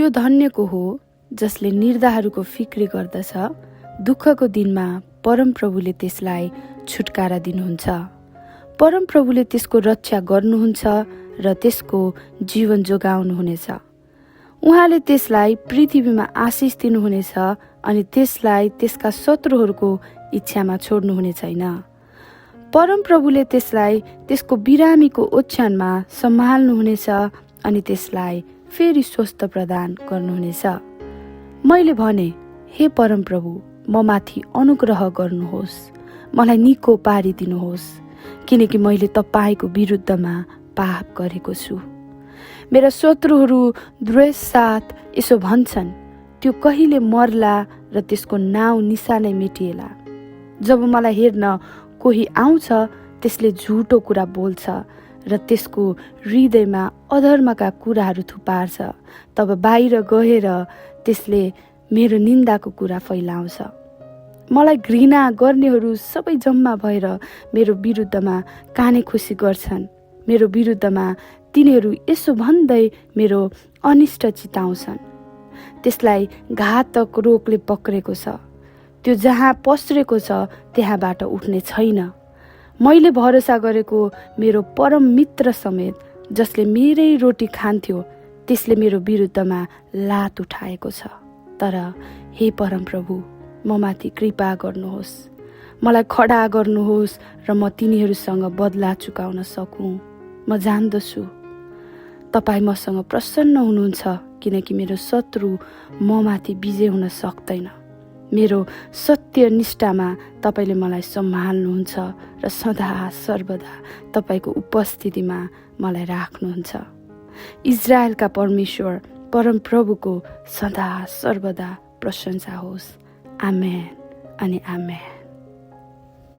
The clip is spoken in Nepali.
त्यो धन्यको हो जसले निर्धाहरूको फिक्री गर्दछ। दुःखको दिनमा परमप्रभुले त्यसलाई छुटकारा दिनुहुन्छ। परमप्रभुले त्यसको रक्षा गर्नुहुन्छ र त्यसको जीवन जोगाउनुहुनेछ। उहाँले त्यसलाई पृथ्वीमा आशिष दिनुहुनेछ अनि त्यसलाई त्यसका शत्रुहरूको इच्छामा छोड्नुहुने छैन। परमप्रभुले त्यसलाई त्यसको बिरामीको ओछ्यानमा सम्हाल्नुहुनेछ अनि त्यसलाई फेरि स्वस्थ प्रदान गर्नुहुनेछ। मैले भने, हे परमप्रभु, म माथि अनुग्रह गर्नुहोस्, मलाई निको पारिदिनुहोस्, किनकि मैले तपाईँको विरुद्धमा पाप गरेको छु। मेरा शत्रुहरू द्वेष साथ यसो भन्छन्, त्यो कहिले मर्ला र त्यसको नाउँ निशानै मेटिएला। जब मलाई हेर्न कोही आउँछ त्यसले झुटो कुरा बोल्छ र त्यसको हृदयमा अधर्मका कुराहरू थुपार्छ, तब बाहिर गएर त्यसले मेरो निन्दाको कुरा फैलाउँछ। मलाई घृणा गर्नेहरू सबै जम्मा भएर मेरो विरुद्धमा काने खुसी गर्छन्। मेरो विरुद्धमा तिनीहरू यसो भन्दै मेरो अनिष्ट चिताउँछन्। त्यसलाई घातक रोगले पक्रेको छ, त्यो जहाँ पस्रेको छ त्यहाँबाट उठ्ने छैन। मैले भरोसा गरेको मेरो परम मित्र समेत, जसले मेरै रोटी खान्थ्यो, त्यसले मेरो विरुद्धमा लात उठाएको छ। तर हे परमप्रभु, म माथि कृपा गर्नुहोस्, मलाई खडा गर्नुहोस् र म तिनीहरूसँग बदला चुकाउन सकूँ। म जान्दछु तपाईँ मसँग प्रसन्न हुनुहुन्छ, किनकि मेरो शत्रु म माथि विजय हुन सक्दैन। मेरो सत्य निष्ठामा तपाईँले मलाई सम्हाल्नुहुन्छ र सदा सर्वदा तपाईँको उपस्थितिमा मलाई राख्नुहुन्छ। इजरायलका परमेश्वर परमप्रभुको सदा सर्वदा प्रशंसा होस्। आमेन अनि आमेन।